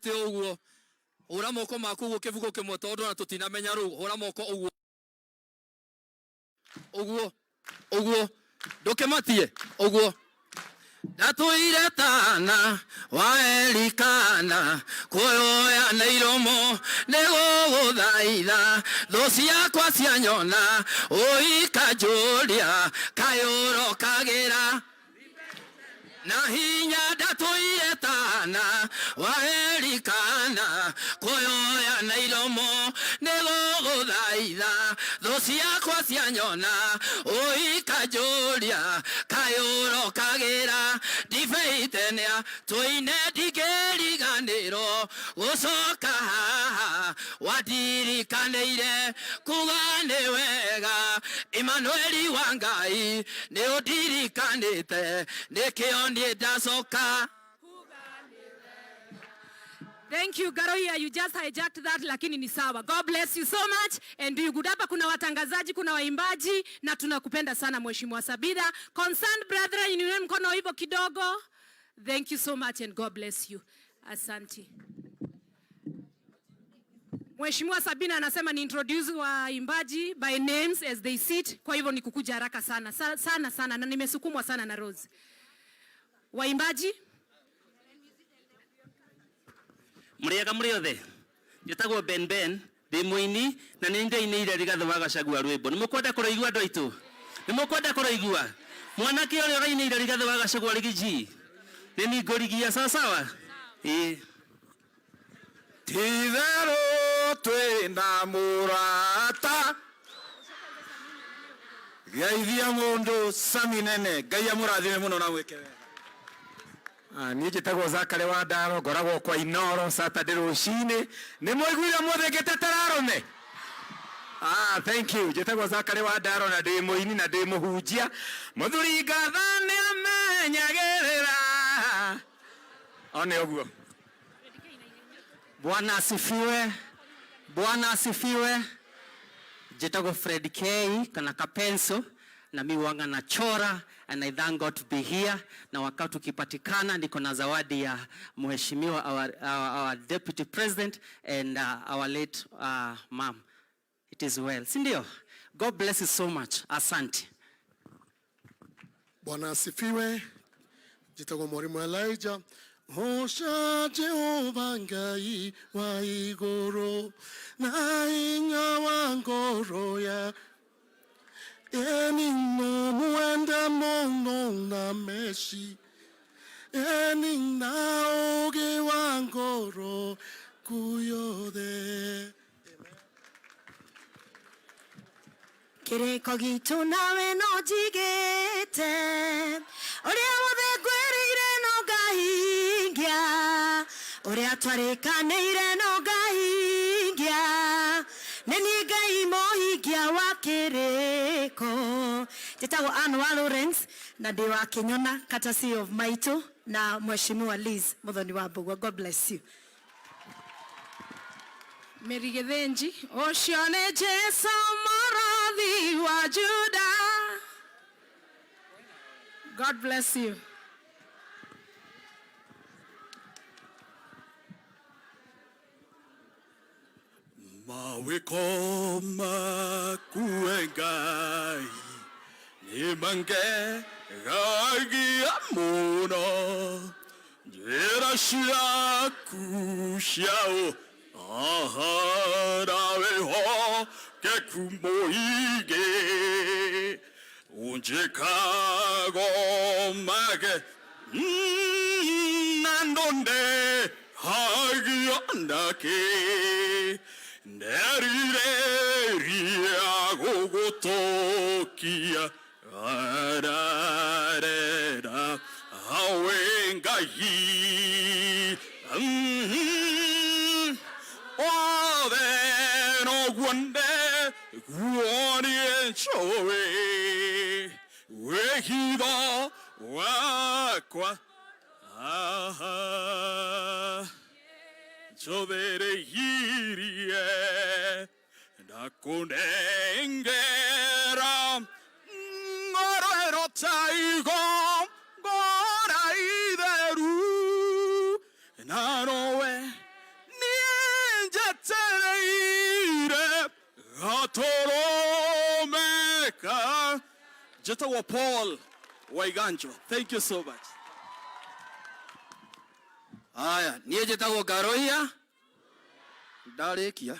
Mũtĩ ũguo. Hũra moko maku ũguo kĩbugo kĩmwe tondũ ona tũtinamenya rũu. Hũra moko ũguo. Ũguo. Ũguo. Ndũkĩmatie. Ũguo. Ndatũire tana wa Elikana kuoya na iromo nĩgũgũthaitha thũ ciakwa cianyona ũikanjũria kaĩ ũrokagĩra na hinya ndatũire tana wa Elikana kuoya na iromo nĩgũgũthaitha thũ ciakwa cianyona ũikanjũria kaĩ ũrokagĩra ndibei tene tũine ndingĩriganĩrwo gũcoka haha wandirikanĩire kuga nĩ wega Imanueli wa Ngai nĩ ũndirikanĩte nĩkĩo niĩ ndacoka. Thank you Garoia, you just hijacked that lakini ni sawa. God bless you so much and do good. Hapa kuna watangazaji, kuna waimbaji na tunakupenda sana Mheshimiwa Sabina. Concerned brethren, inueni mkono hivyo kidogo. Thank you so much and God bless you. Asante. Mheshimiwa Sabina anasema ni introduce waimbaji by names as they sit, kwa hivyo ni kukuja haraka sana sana sana na nimesukumwa sana na Rose. Waimbaji Muriega muri othe. Njĩtagwo Ben Ben, ndĩ mũini na nĩ ndĩinĩire Rigathĩ wa Gachagua rwĩmbo. Nĩ mũkwenda kũrũigua andũ aitũ? Nĩ mũkwenda kũrũigua? Mwanake ũrĩa ũrainĩire Rigathĩ wa Gachagua Riggy nĩ niĩ ngũrigia sawa sawa? Ĩĩ. Ti-itherũ twĩna mũrata geithia mũndũ Sami Nene. Ngai amũrathime mũno na mwĩke wega. Niĩ njĩtagwo Zakary wa Ndaro, ngoragwo kwa Inoro Saturday rũcinĩ. Nĩ mwaiguire ũmũthĩ ngĩtetera arũme? Thank you. Njĩtagwo Zakary wa Ndaro na ndĩ mũini na ndĩ mũhunjia. Mũthuri ngatha nĩ amenyagĩrĩra. One ũguo. Bwana asifiwe. Bwana asifiwe. Njĩtagwo Fred K kana Kapenso na mi wanga nachora and I thank God to be here. Na wakati ukipatikana niko na zawadi ya mheshimiwa our deputy president and our late mom. It is well. Si ndio? God bless you so much. Asante. Bwana asifiwe. Njĩtagwo Mwalimu Elijah. Hosha Jehova Ngai wa igũrũ na hinya wa ngoro ya eni no mwenda mũno na meci eni na ũũgĩ wa ngoro kuyothe. Kĩrĩko gitũ nawe no njigĩte, ũrĩa wothe ngwĩrĩire no ngahingia, ũrĩa twarĩkanĩire no ngahingia, nĩ niĩ Ngai mũhingia wa kĩrĩko. Njĩtagwo Ann wa Lawrence na ndĩ wa Kĩnyona, courtesy of Maitũ na Mheshimiwa Liz Muthoni wa Mbugua. God bless you. Mary Githinji, ũcio nĩ Jesu mũrũthi wa Juda. God bless you. Mawĩko maku Ngai nĩ mangegagia mũno, njĩra ciaku cia ũhara wĩhokeku mũingĩ unjĩkago mage na ndũndehagio nakĩ nderirĩria gũgũtũkia ararera awe Ngai othe noguo ndeguo niĩ njũĩ wĩhitho wakwa aha njũthĩrĩirie ndakũnengera ngoro ĩno ta igongona itheru na nowe Omega. Njĩtagwo Paul Waiganjo. Thank you so much. Haya, niĩ njĩtagwo Ngaroia. Ndarĩkia.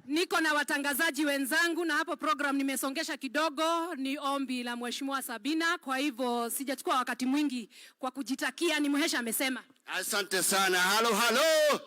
Niko na watangazaji wenzangu na hapo program nimesongesha kidogo, ni ombi la Mheshimiwa Sabina, kwa hivyo sijachukua wakati mwingi kwa kujitakia. Ni Mhesha amesema. Asante sana. Halo, halo.